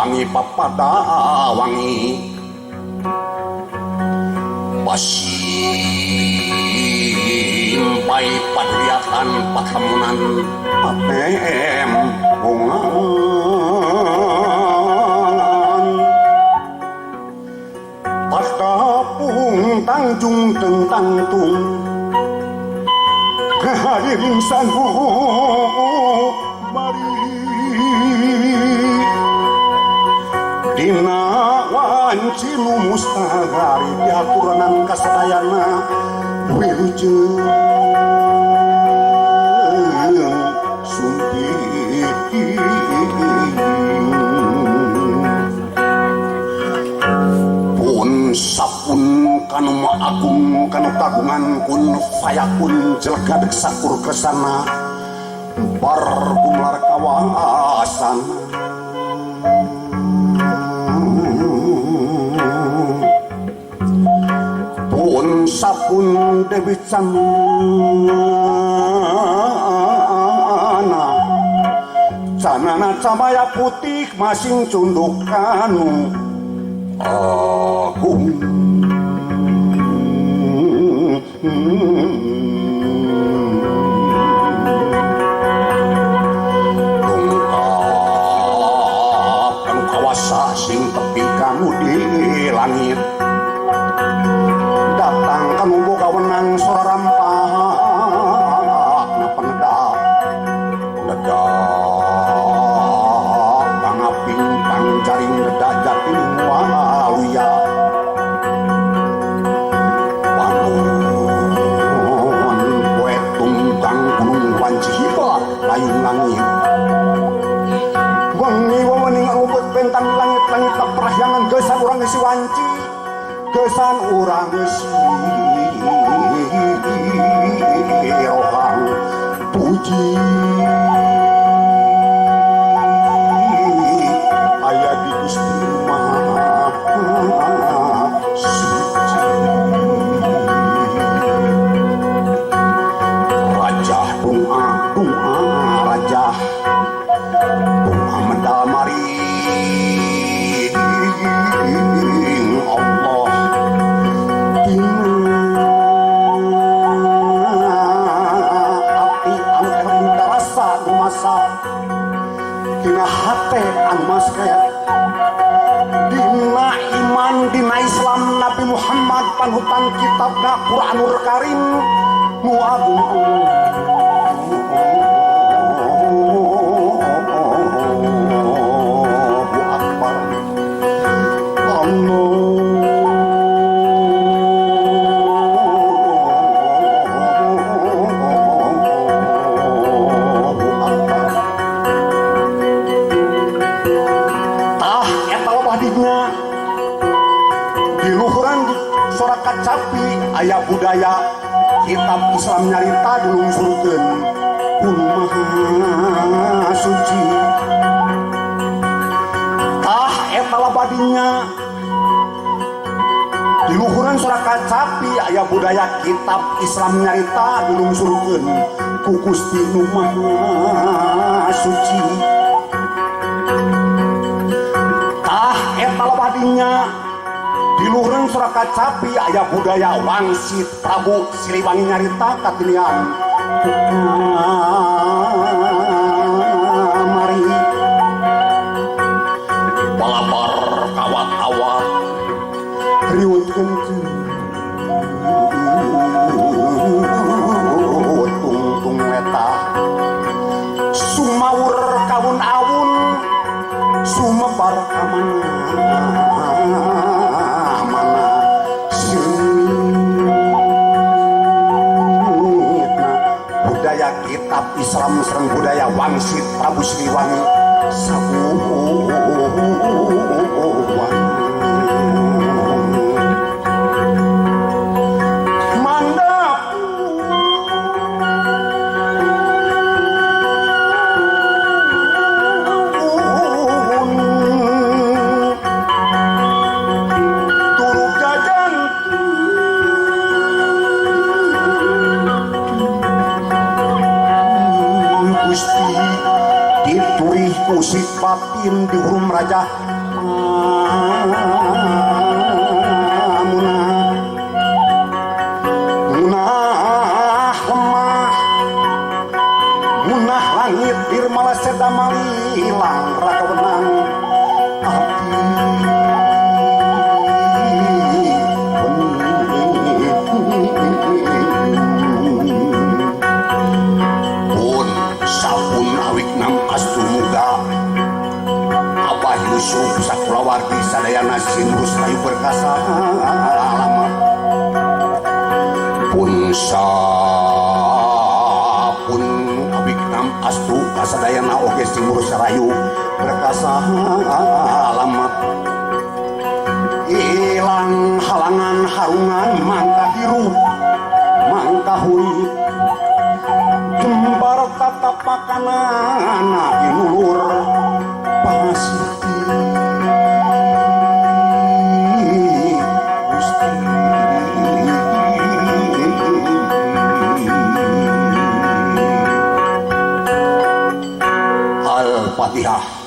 Siliwangi papada wangi pasimpai padriatan patemunan patembungan patapung tangjung tentangtung haring sanu bari dina wanci nu mustahari diaturanan kasadayana wilujeng sumping pun sapun kanu agung kanu kagungan kun fayakun jelega dek sakur kersana bar gumelar kawasan pun sapun Dewi Canana canana camaya putih masing cunduk kanu agung dongkap kanu kawasa sing tepi kanu di langit datang kanu boga wenang sora rampah na penedak nedak pangaping pangjaring nedak jati waluya panon poe tunggang gunung wanci hibat layung langit wengi wewening rumput bentang langit-langit tak perahyangan gesan urang si wanci gesan urang si rohang puji aya di Gusti Maha Suci Raja doa doa raja doa medal mari Allah dina ati anu elok rasa rumasa dina hate anu masket dina iman dina Islam Nabi Muhammad panutan kitabna Quranul Karim nu agung Allahu Akbar Allahu Akbar. Tah eta loba dinya di luhuran sora kacapi aya budaya kitab Islam nyarita dilungsurkeun ku Maha Suci. Tah eta labadinya di luhuran sora kacapi aya budaya kitab Islam nyarita dilungsurkeun ku Gusti Nu Maha Suci. Tah eta labadinya di luhuran sora kacapi aya budaya wangsit Prabu Siliwangi nyarita katinian ku kamari balabar kawat-awat riwut kentut tungtung letah sumawur kawun-awun sumebar kamana-mana seungitna budaya kitab Islam sareng budaya wangsit Prabu Siliwangi sabuan. Mandap turuk jajan Gusti diturih ku sipatin dihurum raja berkasalamat pun sapun abiknam astu kasadayana oge simur sarayu berkasalamat ilang halangan harungan mangka hirup mangka hurip jembar tatapakanana ginulur pasiti Gusti. Al-Fatihah.